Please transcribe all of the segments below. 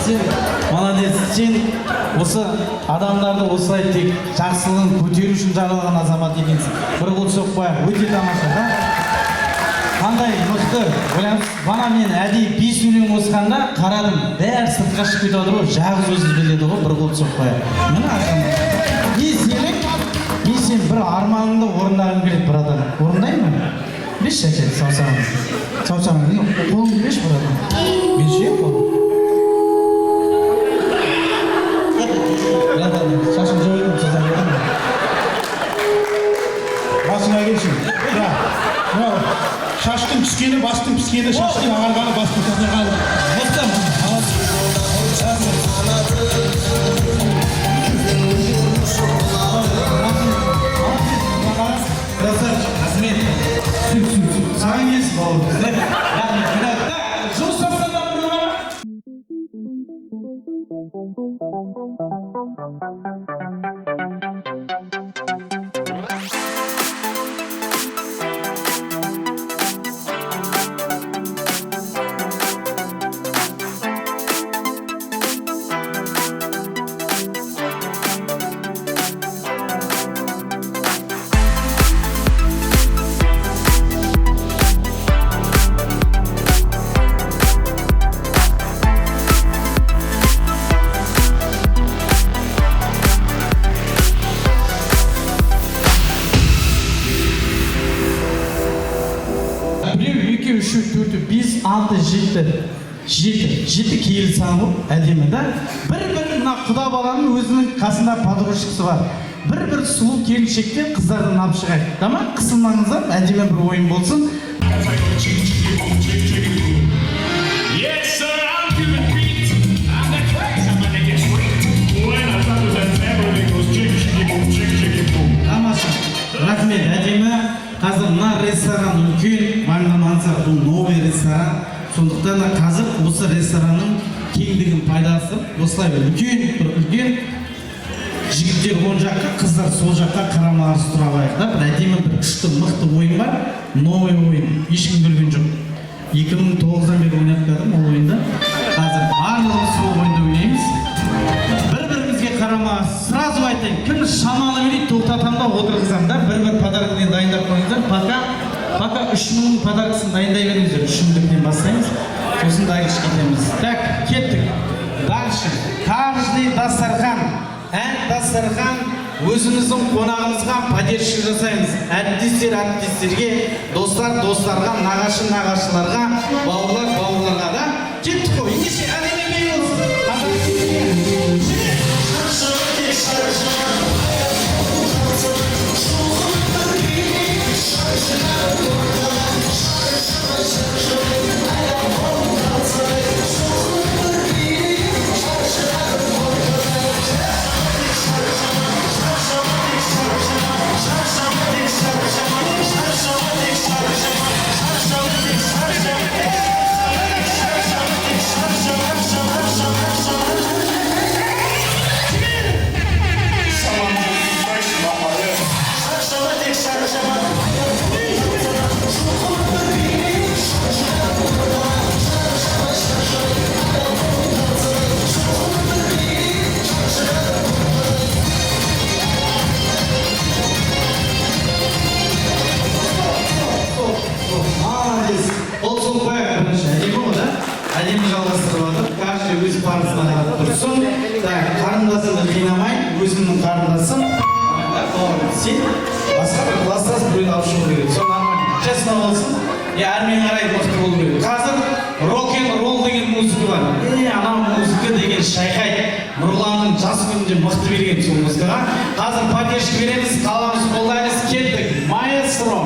Сен молодец, сен осы адамдарды осылай тек жақсылығын көтеру үшін жаралған азамат екенсің. Бір қол соқпай қояйық, өте тамаша да. Қандай мықты ойлаңыз. Бана мен әдейі бес өлең қосқанда қарадым, бәрі сыртқа шығып кетіп жатыр ғой, жалғыз өзі биледі ғой. Бір қол соқпай. Міне, азамат. Мен сенің бір арманыңды орындағым келеді, братан. Орындайын ба? Берші, әке, саусағыңды, саусағыңды, қолыңды берші, братан. Берші қолыңды, братан. Шашым жоқ екен, содан беремін. Басыңа келсін. Мына, мынау шаштың түскені — бастың піскені, шаштың ағарғаны — бастың тазарғаны. Мықты, молодец. Красавчик, Азмет. Сүт, сүт, сүт. Саған келсін, бауырым. Рахмет. Так, жұмыс бастаудан бұрын ғана. Біреу, екеу, үшеу, төртеу, бес, алты, жеті. Жеті. Жеті киелі сан ғой, әдемі да. Бір бір мына құда баланың өзінің қасында подружкасы бар. Бір бір сұлу келіншектен, қыздардан алып шығайық. Да ма? Қысылмаңыздар, әдемі бір ойын болсын. Yes, sir, I'm Cuban Pete. I'm the crazy man that gets sweet. When I start to dance, everything goes chick, chicky, boom, chick, chicky, boom. Тамаша, рахмет, әдемі. Қазір мына ресторан үлкен, маңдамаңыздар, бұл новый ресторан. Сондықтан да қазір осы ресторанның кеңдігін пайдаланып, осылай үлкен бір үлкен жігіттер оң жаққа, қыздар сол жаққа қарама қарсы тұра алайық да. Бір әдемі, бір күшті, мықты ойын бар, новый ойын, ешкім көрген жоқ. 2009-дан бері ойнап келатырмын ол ойынды. Қазір барлығымыз сол ойынды ойнаймыз. Бір бірімізге қарама, сразу айтайын, кім шамалы билейді, тоқтатамын да, отырғызамын да. Бір бір подаркіден дайындап қойыңыздар. Пока 3000-ның подаркасын дайындай беріңіздер. 3000-дікінен бастаймыз, сосын дальше кетеміз. Так, кеттік дальше. Каждый дастархан, әр дастархан өзіміздің қонағымызға поддержка жасаймыз. Әріптестер әріптестерге, достар достарға, нағашы нағашыларға, бауырлар бауырларға да. Кеттік қой ендеше, әдемі би болсын. Қазақ. Молодец. Қол соғып қояйық бірінші. Әдемі ғой да? Әдемі жалғастырып жатыр. Каждый өз парызына қарап тұрсын. Так, қарындасымды қинамай, өзімнің қарындасым. Да, бауырым, сен басқа бір класстас біреуді алып шығу керек. Сол нормально. Честно болсын. Е, әрмен қарай мықты болу керек. Қазір рок н ролл деген музыка бар. Е, анау музыка деген шайқайды. Нұрланның жас күнінде мықты берген сол музыкаға. Қазір поддержка береміз, қаламыз, қолдаймыз, кеттік. Маэстро.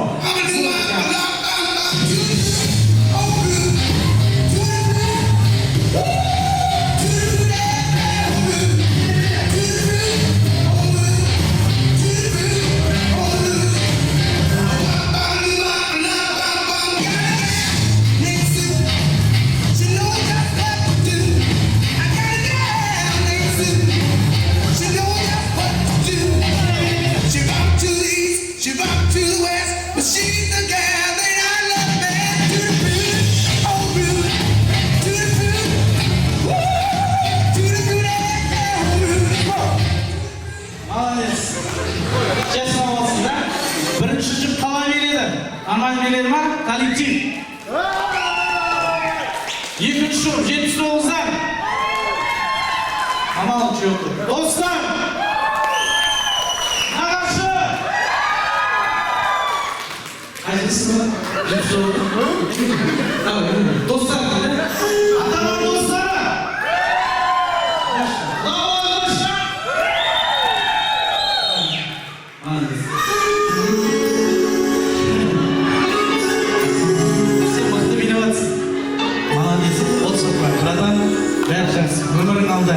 She got to Нормально биледі ма коллектив? Екінші жұп, 79-дар. Амал жоқ. Достар, нағашы. Қайсысы? 79. Давай, достар дейді. Атаман достары. Молодец. Молодец. Сен мықты билеп жатсың. Молодец. Қол соқпа, братан. Бәрі жақсы. Өмірің алда.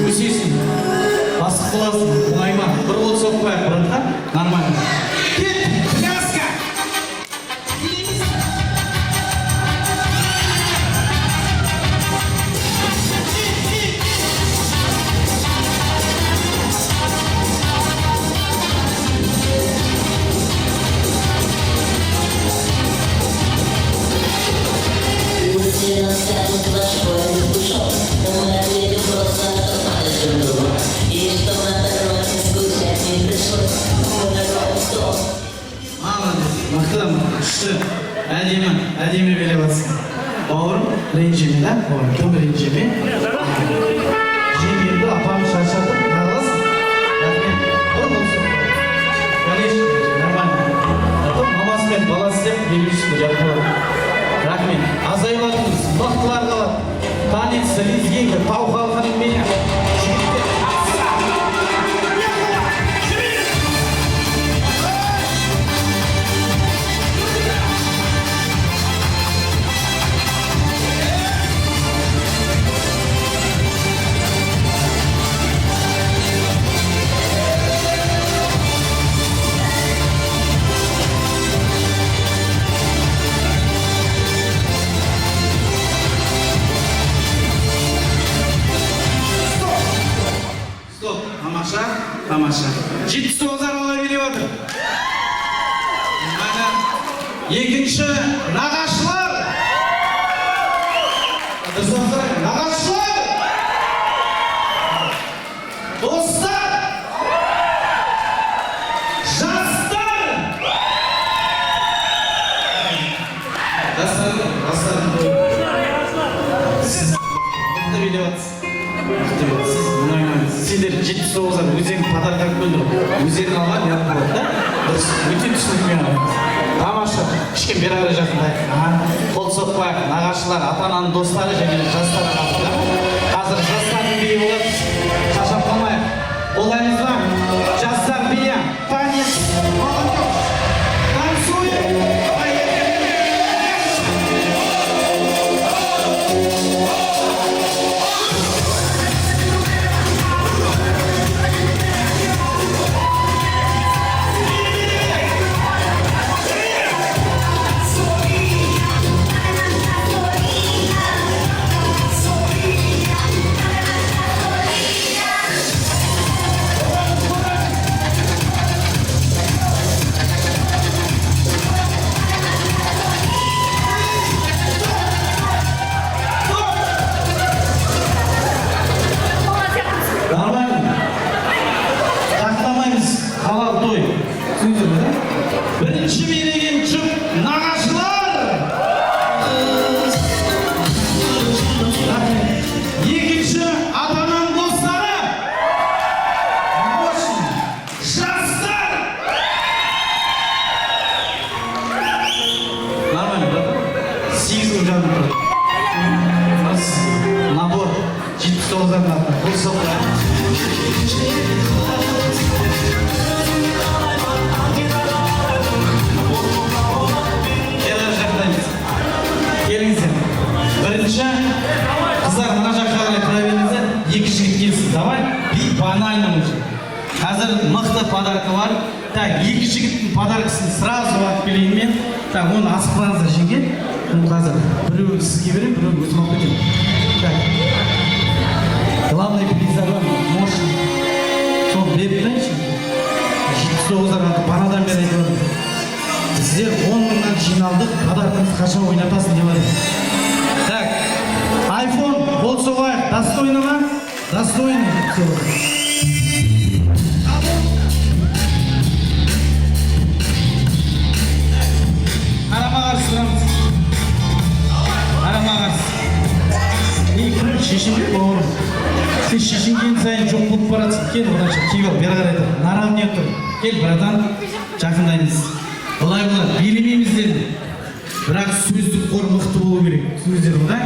Өсесің. Бастық боласың. Мұңайма. Бір қол соқпайық, братан. Нормально. Кет, пляска! Билейміз. Пусть нас скажут, ваш поезд ушел, но мы ответим просто, что падает друг. И что на дороге скучать не пришлось, мы накроем стол. Молодец. Мықты, күшті. Әдемі, әдемі билеп жатсың. Бауырым, ренжіме, да? Бауырым, тым ренжіме. Жеңгемді, апамды шаршатып, нағыз. Рахмет. Бір қол соқ. Конечно, нормально. А то мамасы мен баласы деп билеуші жатып алады. Рахмет. Азаймадыңыз, мықтылар қалады. Танец, лезгинка, тау халқының биі. Жігіттер, атса! Стоп, тамаша, тамаша. 79-дар алай билеп отыр. Мына екінші нағашылар. Дұрыс, нағашылар. Достар. Жастар. Жастар, жастар. Сіз мықты билеп жатсыз. Мықты билеп жатсыз. Мұңаймаңыз. Сендер 79-дар өздерің подарок алып келдіңдер ғой. Өздерің алған ұят болады да. Дұрыс, өте түсінікпен қараңыз. Тамаша. Кішкене бері қарай жақындайық. Аха. Қол соқпайық. Нағашылар, ата ананың достары және жастар ағасы, да? Қазір жастардың биі болады. Шаршап қалмайық. Қолдаймыз ба? Жастар биі. Танец. Молодежь. Танцуем. Поехали. Нормально. Тақтамаймыз. Халал той. Түсіндіңіздер ме, да? Бірінші билеген жұп нағашылар. Рахмет. Екінші ата ананың достары. Мощный. Жастар. Нормально, братан. 8 мың жарым тұр. Набор 79-дан артына. Қол соқпайық. Бері жақтаймыз. Келіңіздер. Бірінші қыздар мына жаққа қарай тұра беріңіздер. Екі жігіт келсін. Давай, би банально уже. Қазір мықты подарка бар. Так, екі жігіттің подаркасын сразу алып келейін мен. Так, оны асықпаңыздар, жеңге. Оны қазір біреуін сізге беремін, біреуін өзім алып кетемін. Так. Главный приздар бар, мощный. Соны беріп тұрайыншы. 79-дар бағанадан бері айтып жатыр. Біздер 10 мыңнан жиналдық, подаркаңызды қашан ойнатасың деп жатыр. Так, айфон, қол соғайық, достойно ма? Достойно. Всё. Кел, оданша киіп ал, бері қарай тұр, наравне тұр. Кел, братан, жақындаймыз. Былай болады, билемейміз дедім, бірақ сөздік қор мықты болу керек, түсіндіңіздер ғой, да?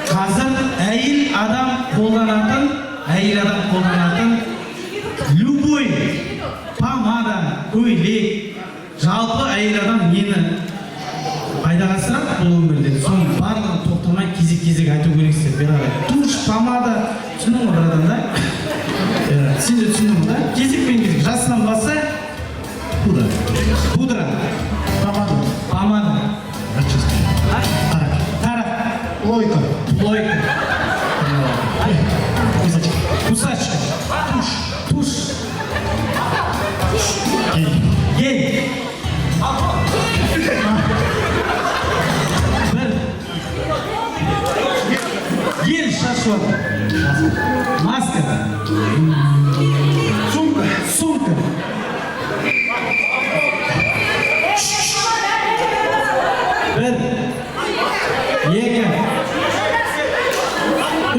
Қазір әйел адам қолданатын, әйел адам қолданатын любой помада, көйлек, жалпы әйел адам нені пайдаға асырады бұл өмірде, соның барлығын тоқтамай кезек кезек айту керексіздер. Бері қарай, тушь, помада, түсіндің ғой, братан, да? Иә, сен де түсіндің ғой, да? Кезекпен кезек, жасынан басса. Пудра, пудра. Помада. Помада. Расческа. Тарақ. Тарақ. Плойка. Плойка. Кусачка. Кусачка. Тушь, тушь. Гель. Гель. Бір гель шашып, маска. Сумка. Сумка. Бір, екі,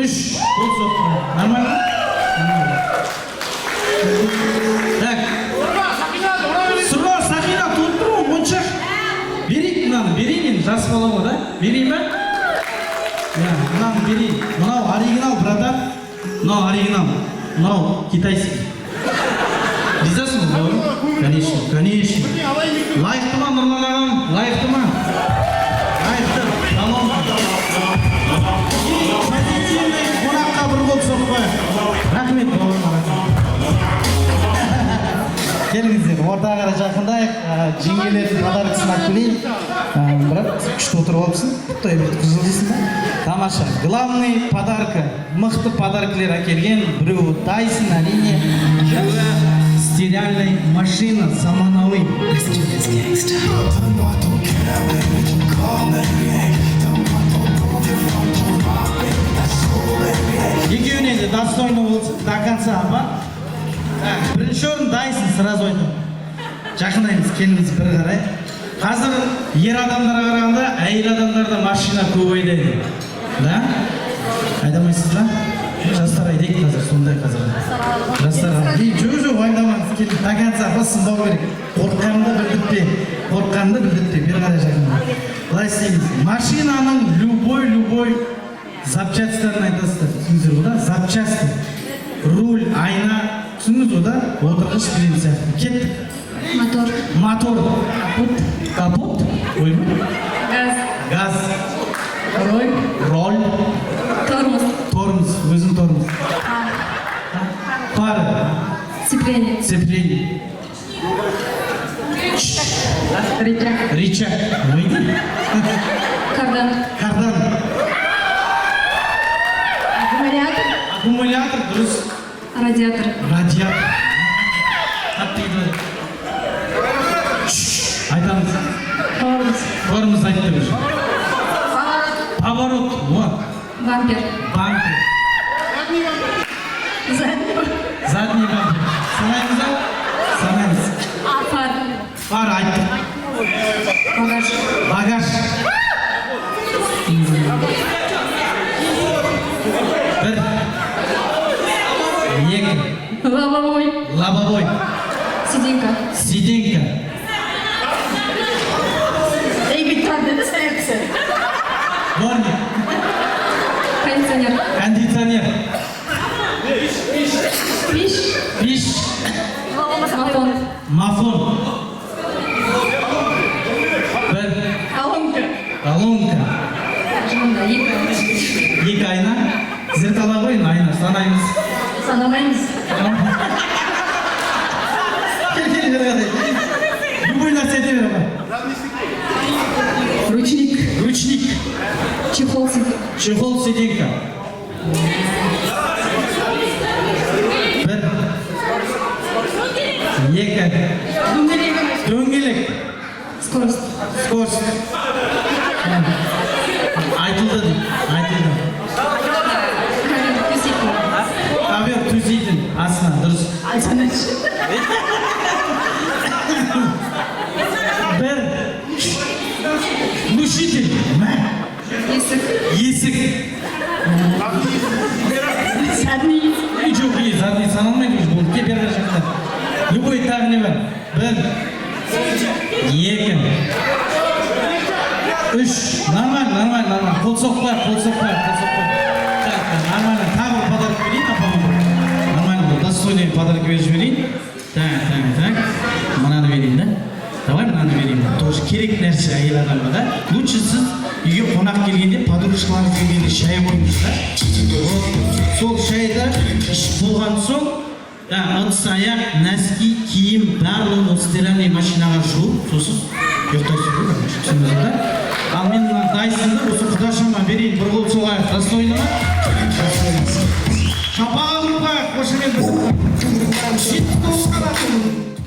үш. Қол соқты. Нормально, нормально. Так, сырға, сақина туып тұр ғой, моншақ берейік. Мынаны берейін енді, жас бала ғой, да? Берейін ба? Иә, мынаны берейін. Мынау оригинал, братан, мынау оригинал, мынау китайский. Ризасың ба, бауырым? Конечно, конечно. Лайықты ма, Нұрлан ағам, лайықты ма? Лайықты. Талон. Позитивный қонаққа бір қол соғып қояйық. Рахмет, бауырым, рахмет. Келіңіздер, ортаға қарай жақындайық. Жеңгелердің подаркасын алып келейін. Брат, күшті отырып алыпсың, құттай бүйтіп қызылдайсың да, тамаша. Главный подарка, мықты подаркілер әкелген. Біреуі Дайсон, әрине, біреуі стиральный машина заманауи. Let's do this, gangsta. Екеуіне де достойно болсын до конца, апа. Так, бірінші орын Дайсон, сразу айтамын. Жақындаймыз, келіңіз бір қарай. Қазір ер адамдарға қарағанда әйел адамдарда машина көп айдайды, да? Айдамайсыз ба? Жастар айдайды қазір, сондай қазір жастар. Ей, жоқ, жоқ, уайымдамаңыз. Кел, до конца сынбау керек. Қорыққаныңды білдіртпе, қорыққаныңды білдіртпе. Бері қарай жақында. Былай істейміз: машинаның любой, любой запчастьтарын айтасыздар, түсіндіңіздер ғой, да? Запчасти, руль, айна, түсіндіңіз ғой, да? Отырғыш деген сияқты. Кеттік. Мотор. Мотор. Капот. Капот. Ойбай. Газ. Газ. Руль. Руль. Тормоз. Тормоз, өзің тормоз. Фары. Сцепление. Сцепление. Рычаг. Рычаг. Ойбай. Кардан. Кардан. Аккумулятор. Аккумулятор, дұрыс. Радиатор. Радиатор. Қатты кетіп. Айтамыз. Тормоз. Тормоз айтты уже. Поворот. Поворот. О. Бампер. Бампер. Задний. Задний бампер. Санаймыз ба? Санаймыз. Фар. Фар айттық. Багаж. Багаж. Бір, екі. Лобовой. Лобовой. Сиденька. Сиденька. Эй, бит сердце. Дворник. Кондиционер. Кондиционер. Пиш. Пиш. Мафон. Мафон. Бір. Колонка. Колонка. Жонда, екі. Екі айна. Зеркало ғой енді, айна санаймыз. Санамаймыз. Кел, кел, бері қарай. Любой нәрсе айта бер, апа. Ручник. Ручник. Чехол сиденька. Чехол сиденька. Бір, екі. Дөңгелек. Дөңгелек. Скорость. Скорость айтылды дейді, айтылды. Ковер төсейтін. Ковер төсейтін астына, дұрыс. Айтсаңдаршы. Бір. Глушитель. Мә. Есік. Есік. Задний. Үй, Жоқ, и задний саналмайды уже. Болды, кел бері жақта. Любой, тағы не бар? Бір, екі, үш. Нормально, нормально, нормально. Қол соқпайық, қол соқпайық, қол соқпайық. Так, нормально. Тағы бір подарок берейін апама. Нормально бұл, достойный подарок беріп жіберейін. Так, так, так, мынаны берейін да. Давай мынаны берейін, тоже керек нәрсе әйел адамға да. Лучше сіз үйге қонақ келгенде, подружкаларыңыз келгенде шай қойыңыз да. Вот, сол шайды ішіп болған соң да, ыдыс аяқ, носки, киім, барлығын осы стиральный машинаға жуып, сосын ұйықтайсыз ғой, короче, түсіндіңіз ба? Ал мен мына Дайсонды осы құдашама берейін. Бір қол соғайық. Достойно ма? Достойно. Шапалақ ұрып қояйық, қошемет. 79 қанат.